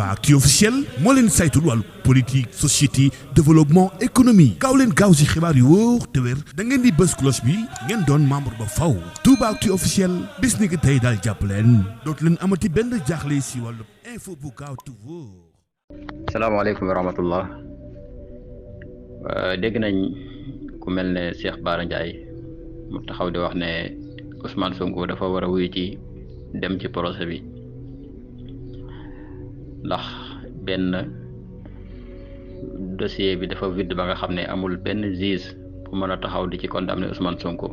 Toubaactu officiel moo leen saytul wàllu politique société développement économie gaaw leen gaaw si xibaar yu wóor te wér da ngeen di bës cloche bi ngeen doon membre ba faw Toubaactu officiel bis ni ki tey daal jàpp leen dootu leen amati benn jaaxle si wàllu info bu gaaw te wóor. salaamaaleykum wa rahmatullah. dégg nañ ku mel ne Cheikh Bara Ndiaye mu taxaw di wax ne Ousmane Sonko dafa war a wuyu ci dem ci procès bi ndax benn dossier bi dafa vide ba nga xam ne amul benn juge bu mën a taxaw di ci condamné Ousmane Sonko.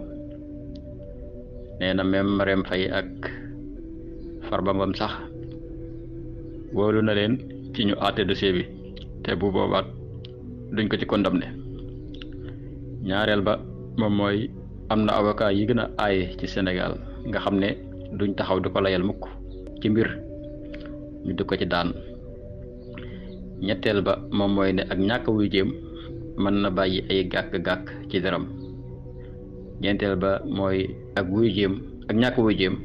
nee na même Marème Faye ak Farba Ngom sax wóolu na leen ci ñu àtte dossier bi te bu boobaat duñ ko ci condamné. ñaareel ba moom mooy am na avocat yi gën a aaye ci Sénégal nga xam ne duñ taxaw di ko layal mukk ci mbir ñu di ko ci daan. ñetteel ba moom mooy ne ak ñàkk wuy jéem mën na bàyyi ay gàkk-gàkk ci deram. ñeenteel ba mooy ak wuy jéem ak ñàkk wuy jéem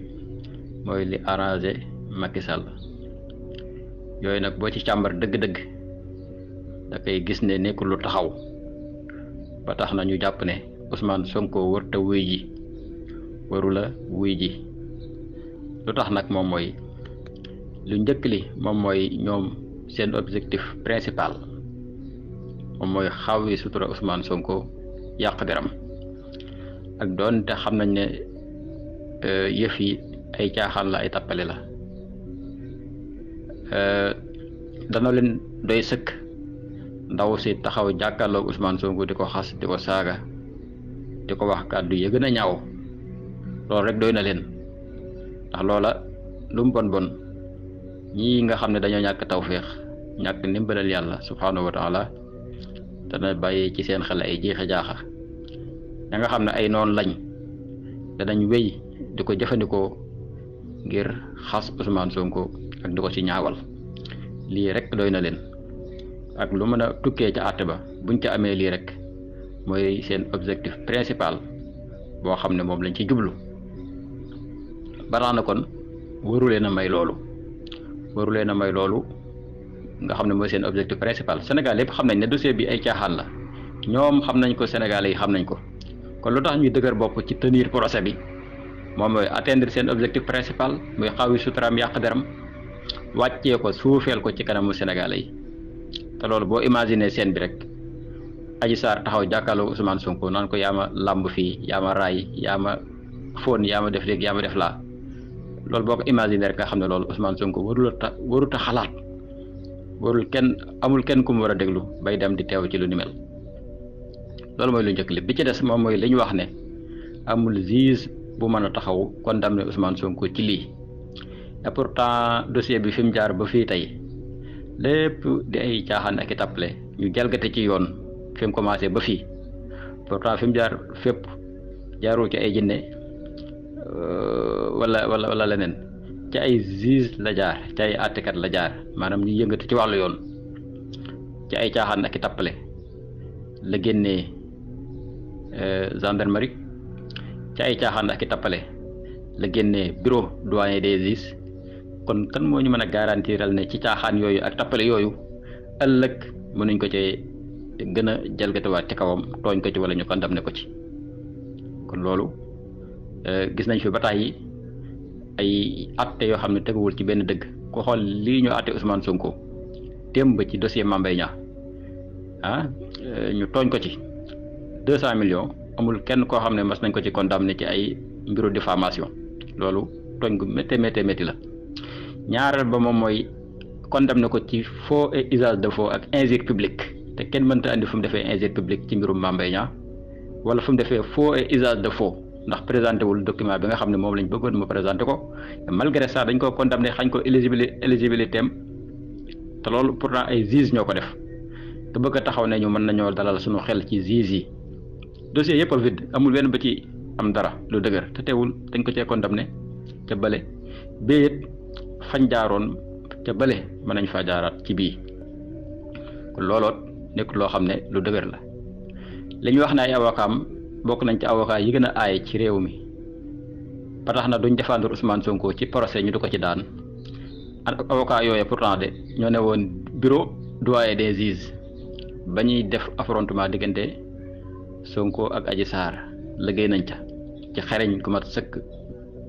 mooy li arrangé Macky Sall. yooyu nag boo ci càmbar dëgg-dëgg da koy gis ne nekkul lu taxaw ba tax na ñu jàpp ne Ousmane Sonko warta wuy ji warula wuy ji. lu tax nag moom mooy lu njëkk li moom mooy ñoom seen objectif principal moom mooy xawi sutura Ousmane Sonko yàq deram ak doonte xam nañ ne yëf yi ay caaxaan la ay tappale la. dana leen doy sëkk ndaw si taxaw jàkkaarloog Ousmane Sonko di ko xas di ko saaga di ko wax kàddu yi gën a ñaaw loolu rek doy na leen ndax loola lu mu bon bon ñii nga xam ne dañoo ñàkk tawféex ñàkk ndimbalal yàlla subhaanahu wa taala dana bàyyi ci seen xel ay jeexa jaaxa ña nga xam ne ay noon lañ danañ wéy di ko jëfandikoo ngir xas Ousmane Sonko ak di ko ci ñaawal. lii rek doy na leen ak lu mën a tukkee ca àtte ba buñ ca amee lii rek mooy seen objectif principal boo xam ne moom lañ ci jublu. ba na kon waru leen a may loolu nga xam ne mooy seen objectif principal. Sénégal yëpp xam nañ ne dossier bi ay caaxaan la ñoom xam nañ ko, Sénégalais yi xam nañ ko. kon lu tax ñuy dëgër bopp ci tenir procès bi moom mooy atteindre seen objectif principal muy xawi suturaam yàq deram wàccee ko suufeel ko ci kanamu Sénégalais yi. te loolu boo imaginer scène bi rek Adji Sarr taxaw jàkkaarloo Ousmane Sonko naan ko yaa ma làmb fii yaa ma raay yaa ma fóon yaa ma def léegi yaa ma def laa loolu boo ko imaginer rek nga xam ne loolu Ousmane Sonko warut a xalaat amul kenn ku mu war a déglu bay dem di teew ci lu ni mel. loolu mooy lu njëkk li bi ci des moom mooy li ñu wax ne amul juge bu mën a taxaw condamné Ousmane Sonko ci lii. et pourtant dossier bi fi mu jaar ba fii tey lépp di ay caaxaan ak i tappale ñu jalgate ci yoon fi mu commencé ba fii pourtant fi mu jaar fépp jaarul ci ay jinne wala leneen ci ay juge la jaar ci ay àttekat la jaar maanaam ñu yëngatu ci wàllu yoon ci ay caaxaan ak i tappale la génnee gendarmerie ci ay caaxaan ak i tappale la génnee bureau doyen des juges. kon kan moo ñu mën a garantiral ne ci caaxaan yooyu ak tappale yooyu ëllëg mënuñ ko ci gën a jalgatiwaat ci kawam tooñ ko ci wala ñu condamné ko ci. kon loolu gis nañ fi ba tàyyi ay atte yoo xam ne teguwul ci benn dëgg ku xool lii ñu atte Ousmane Sonko démb ci dossier Mame Mbaye Niang ñu tooñ ko ci 200 millions amul kenn koo xam ne mas nañ ko ci condamné ci ay mbiru diffamation loolu tooñ gu métti la. ñaareel ba moom mooy condamné ko ci faux et usage de faux ak injure publique te kenn mënta andi fu mu defee injure publique ci mbirum Mame Mbaye Niang wala fu mu defee faux et usage de faux ndax présenté wul document bi nga xam ne moom lañ bëggoon mu présenté ko malgré ça dañ ko condamné xañ ko éligibilité am te loolu pourtant ay juge ñoo ko def te bëgg a taxaw ne ñu mën nañoo dalal suñu xel ci juge yi. dossier yëpp a vide amul benn ba ci am dara lu dëgër te teewul dañ ko cee condamné ca bële béyit fañ jaaroon ca bële mën nañ faa jaaraat ci bii kon looloot nekk loo xam ne lu dëgër la. li ñu wax ne ay avocat am bokk nañ ci avocat yi gën a aay ci réew mi ba tax na duñ défendre Ousmane Sonko ci procès ñu di ko ci daan avocat yooyu pourtant de ñoo ne woon bureau doyen des juges ba ñuy def affrontement diggante Sonko ak Adji Sarr liggéey nañ ca ci xereñ ku mat sëkk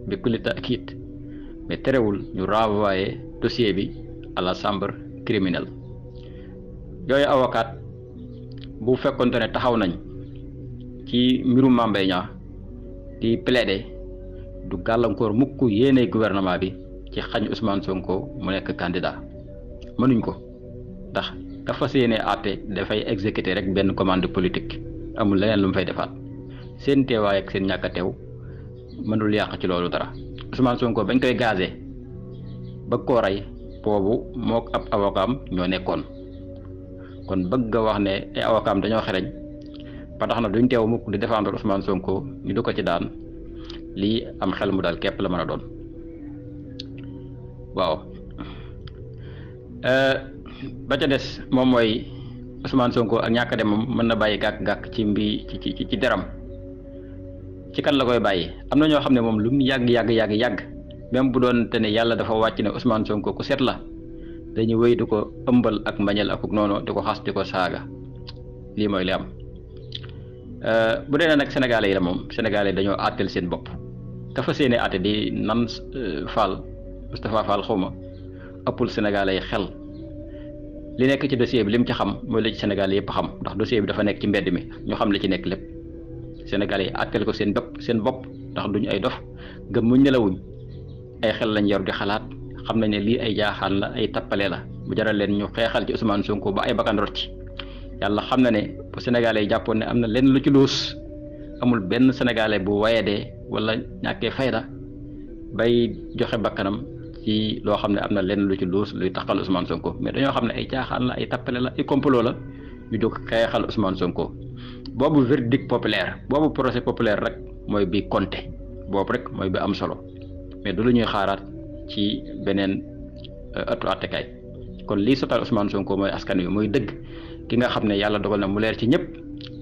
bi kulita ak it mais terewul ñu renvoyé dossier bi à la chambre criminelle yooyu avocat bu fekkonte ne taxaw nañ ci mbirum Mame Mbaye Niang di plaider du gàllankoor mukk yéene gouvernement bi ci xañ Ousmane Sonko mu nekk candidat mënuñ ko ndax ka fas yéene àtte dafay exécuter rek benn commande politique amul leneen lu mu fay defaat seen teewaay ak seen ñàkk a teew mënul yàq ci loolu dara Ousmane Sonko bañ koy gazé ba koo rey boobu mook ab avocat ñoo nekkoon kon bëgg nga wax ne ay avocat dañoo xereñ ba tax na duñ teew mukk di défendre Ousmane Sonko ñu du ko ci daan lii am xel mu daal képp la mën a doon waaw ba ca des moom mooy Ousmane Sonko ak ñàkk dem moom mën na bàyyi gàkk-gàkk ci ci deram ci kan la koy bàyyi am na ñoo xam ne moom lu mu yàgg même bu doon te ne yàlla dafa wàcc ne Ousmane Sonko ku set la dañu wéy di ko ëmbal ak mbañal ak noonu di ko xas di ko saaga lii mooy li am bu dee nag sénégalais yi la moom sénégalais dañoo àtteel seen bopp dafa seeni àtte di nan Fall Moustapha Fall xawma ëppul sénégalais yi xel li nekk ci dossier bi lim ci xam mooy la ci sénégalais yëpp xam ndax dossier bi dafa nekk ci mbedd mi ñu xam li ci nekk lépp sénégalais yi àtteel ko seen bopp ndax duñu ay dof gëmmuñ nelawuñ ay xel lañ yor di xalaat xam nañ ne lii ay jaaxaan la ay tappale la bu jaral leen ñu xeexal ci Ousmane Sonko ba ay bakkan rot ci yàlla xam na ne bu sénégalais yi jàppoon ne am na lenn lu ci luus amul benn sénégalais bu wayadee wala ñàkkee fayda bay joxe bakkanam ci loo xam ne am na lenn lu ci luus luy taxal Ousmane Sonko mais dañoo xam ne ay jaaxaan la ay tappale la ay complot la ñu jóg xeexal Ousmane Sonko boobu verdict populaire boobu procès populaire rek mooy bi compté boobu rek mooy bi am solo mais du lu ñuy xaaraat ci beneen ëttu àttekaay kon lii sotal Ousmane Sonko mooy askan wi mooy dëgg ki nga xam ne yàlla dogal na mu leer ci ñëpp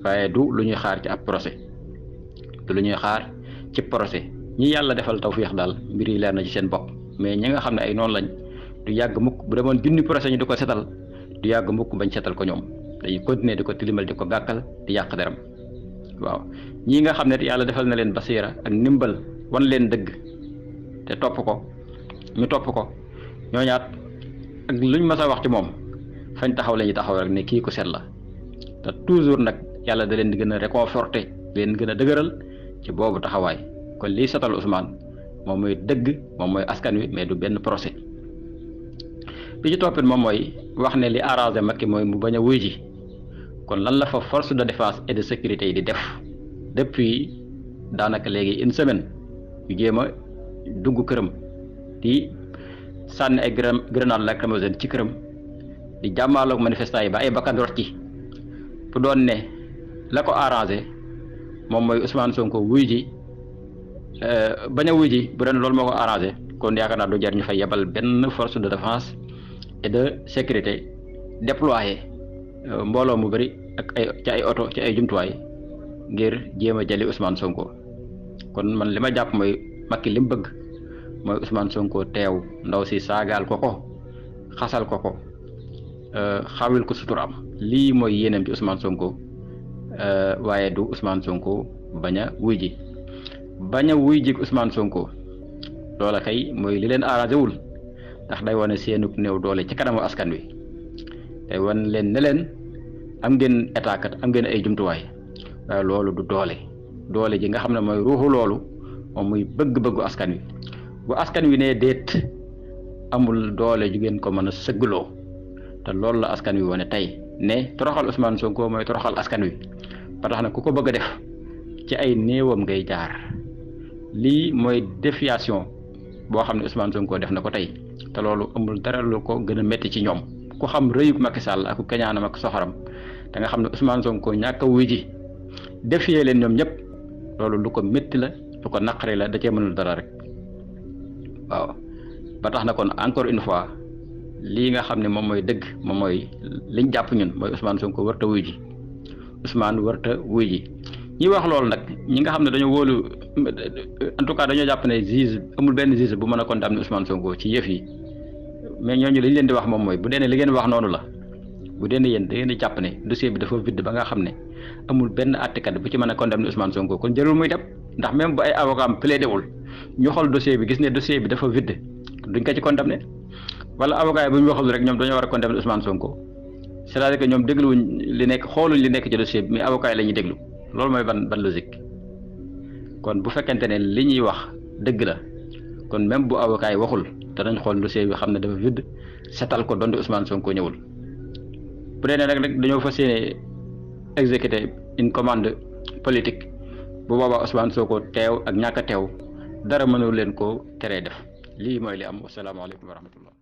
waaye du lu ñuy xaar ci ab procès du lu ñuy xaar ci procès ñi yàlla defal tawfiix daal mbir yi leer na ci seen bopp mais ñi nga xam ne ay noonu lañ du yàgg mukk bu demoon junni procès ñu di ko setal du yàgg mukk bañ setal ko ñoom dañuy continuer di ko tilimal di ko gàkkal di yàq deram waaw ñii nga xam ne yàlla defal na leen basiira ak ndimbal wan leen dëgg te topp ko ñu topp ko ñooñaat ak luñ mës a wax ci moom fañ taxaw la ñuy taxaw rek ne kii ko set la te toujours nag yàlla da leen di gën a réconforter leen gën a dëgëral ci boobu taxawaay kon lii setal Ousmane moom mooy dëgg moom mooy askan wi mais du benn procès bi ci toppit moom mooy wax ne li arrangé Macky mooy mu bañ a wuy ji kon lan la fa force de défense et de sécurité yi di def depuis daanaka léegi une semaine ñu jéem a dugg këram di sànni ay grenade lacrymogène ci këram di jàmmaaloog manifestants yi ba ay bakkan rot ci bu doon ne la ko arrangé moom mooy Ousmane Sonko wuy ji bañ a wuy ji bu doon loolu moo ko arrangé kon yaakaar naa du jar ñu fay yebal benn force de défense et de sécurité déployé mbooloo mu bëri ak ci ay oto ci ay jumtuwaay ngir jéem a jëli Ousmane Sonko kon man li ma jàpp mooy Macky li mu bëgg mooy Ousmane Sonko teew ndaw si saagaal ko xasal ko xawil ko suturaam lii mooy yéenam ci Ousmane Sonko waaye du Ousmane Sonko bañ a wuy ji Ousmane Sonko loola kay mooy li leen arrangé wul ndax day wane seenub néew doole ci kanamu askan wi day wan leen ne leen am ngeen état kat am ngeen ay jumtuwaay waaye loolu du doole ji nga xam ne mooy ruuxu loolu moom muy bëgg-bëggu askan wi bu askan wi ne déet amul doole ju ngeen ko mën a sëggloo te loolu la askan wi wane tey ne toroxal Ousmane Sonko mooy toroxal askan wi ba tax na ku ko bëgg a def ci ay néewam ngay jaar lii mooy défiation boo xam ne Ousmane Sonko def na ko tey te loolu amul dara lu ko gën a métti ci ñoom ku xam rëyub Macky Sall ak ku kañaanam ak soxoram da nga xam ne Ousmane Sonko ñàkk a wuy ji défier leen ñoom ñëpp loolu lu ko métti la lu ko naqari la da cee mënul dara rek waaw ba tax na kon encore une fois lii nga xam ne moom mooy dëgg moom mooy liñ jàpp ñun mooy Ousmane Sonko warta wuy ji Ousmane warta wuy ji ñi wax loolu nag ñi nga xam ne dañoo wóolu en tout cas dañoo jàpp ne juge amul benn juge bu mën a condamner Ousmane Sonko ci yëf yi mais ñooñu li ñu leen di wax moom mooy bu dee ne li ngeen wax noonu la bu dee ne yéen da ngeen di jàpp ne dossier bi dafa vide ba nga xam ne amul benn àttekat bu ci mën a condamner Ousmane Sonko kon jarul muy dem ndax même bu ay avocat am plaidé wul ñu xool dossier bi gis ne dossier bi dafa vide duñ ko ci condamner wala avocat yi bu ñu waxul rek ñoom dañoo war a condamner Ousmane Sonko c'est-à-dire que ñoom dégluwuñ li nekk xooluñ li nekk ci dossier bi mais avocat yi la ñuy déglu loolu mooy ban logique kon bu fekkente ne li ñuy wax dëgg la kon même bu avocat yi waxul danañ xool dossier bi xam ne dafa vide setal ko donte Ousmane Sonko ñëwul bu dee ne rek dañoo fas yéene exécuter une commande politique bu boobaa Ousmane Sonko teew ak ñàkk a teew dara mënul leen koo teree def lii mooy li am wasalaamaaleykum wa rahmatullah